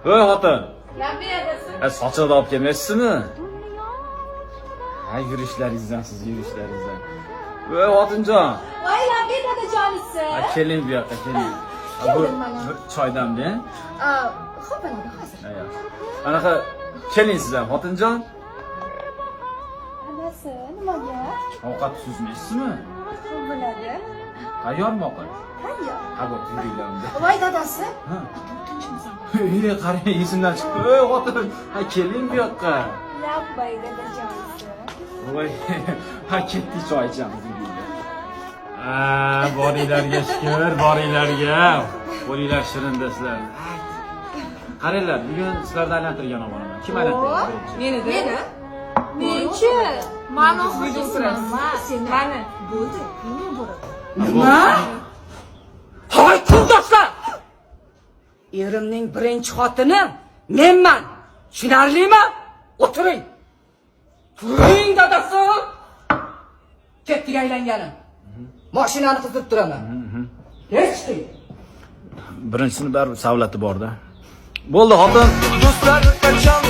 Ey xotin, Labbay, adasi. Sochiqni olib kelmaysizmi? Ha, yurishlaringizdan siz, yurishlaringizdan. Ey xotinjon, Voy, labbay, dadajonisi. Ha, keling bu yoqqa, keling. Ha, bu Keldim mana. bir choydan ber. Xo'p bo'ladi hozir. Ha, yaxshi. Anaqa keling siz ham, xotinjon. Adasi, nima gap? Ovqat suzmaysizmi? Xo'p bo'ladi. Tayyormi ovqat? Tayyor. Ha, bo'pti, yuringlar unda. Voy, dadasi. Ha. To'rtinchimiz. Ey, qarang, esimdan chiqdi. Ey xotin, ha, keling bu yoqqa. Labbay, dadajonisi. Voy, ha, ketdik, choy ichamiz bugun. Ha, boringlarga shukur, boringlarga. Bo'linglar shirin sizlar. Qaranglar, bugun sizlarni aylantirgan olib boraman. Kim aylantiradi birinchi? Meni. Meni? Menchi? Mani oxirgisi. Mani. Bo'ldi. Nima bo'ladi? Nima? Hoy, kundoshlar! Erimning birinchi xotini menman. Tushunarlimi? O'tiring. Turing, dadasi. Ketdik aylangani. Mashinani qizdirib turaman. Tez chiqing. Birinchisini baribir savlati bor-da. Bo'ldi, xotin. Do'stlar qachon